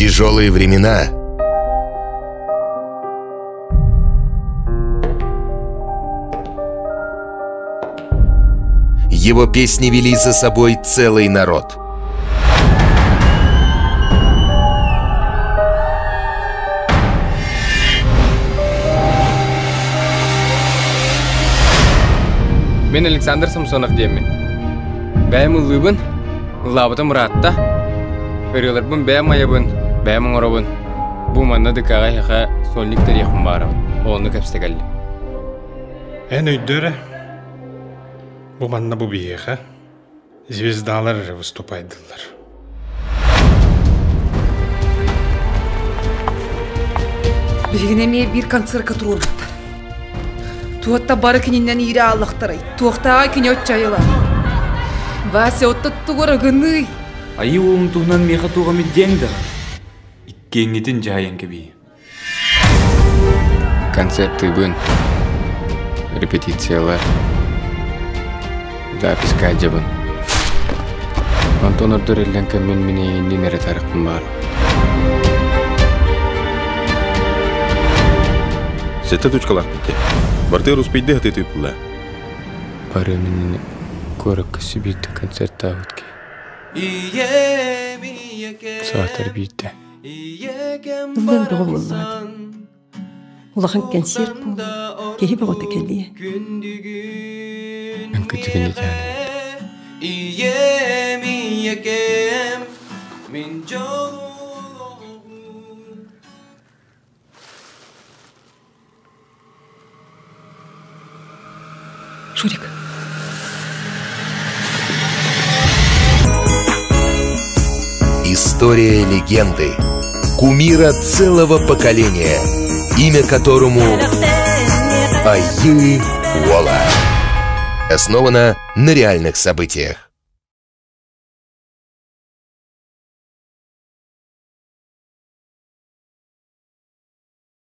тяжелые времена его песни вели за собой целый народ. Мен Александр Самсонов диэммин. Бэйэм ыллыыбын, ыллаабытым ыраатта. Ырыаларбын бэйэм айабын, бэйэм оҥоробун. Бу манна дыкаҕа эһиэхэ сольник тэриэхпин баарабын. Ону кэпсэтэ кэллим. Эн өйдөө Бу манна бу биһиэхэ звездалар эрэ выступайдыллар. Биһигини эмиэ биир концерка туруорбуттар. Туотта бары кининнэн иирэ ааллахтарай, туохтааҕа кини оччайыла. Вася оттоттугар ыгыный. Айыы уолун туһунан миэхэ туох эмит диэҥ да иккиэҥҥитин дьаһайан кэбиһи. Концертыыбын, репетициялар, записка дьабын. Онтон ордор иллэҥ кэммин мин эйиинниин эрэ тарыхпын баар. Сэттэ точкалаах бүттэ. Бартыгар успейды хатыы тыыппылла. Бары минини куоракка сибиирде концерттаабыт киһи. Саатар биирдэ. Ыллыан бөҕө буоллаҕа дии. Улахан кэнсиэр буолуо, киһи бөҕөтө кэлиэ. Үҥкүтүгүн итиэнэ Шурик. История легенды. Кумира целого поколения, имя которому Айы Уола. Основана на реальных событиях.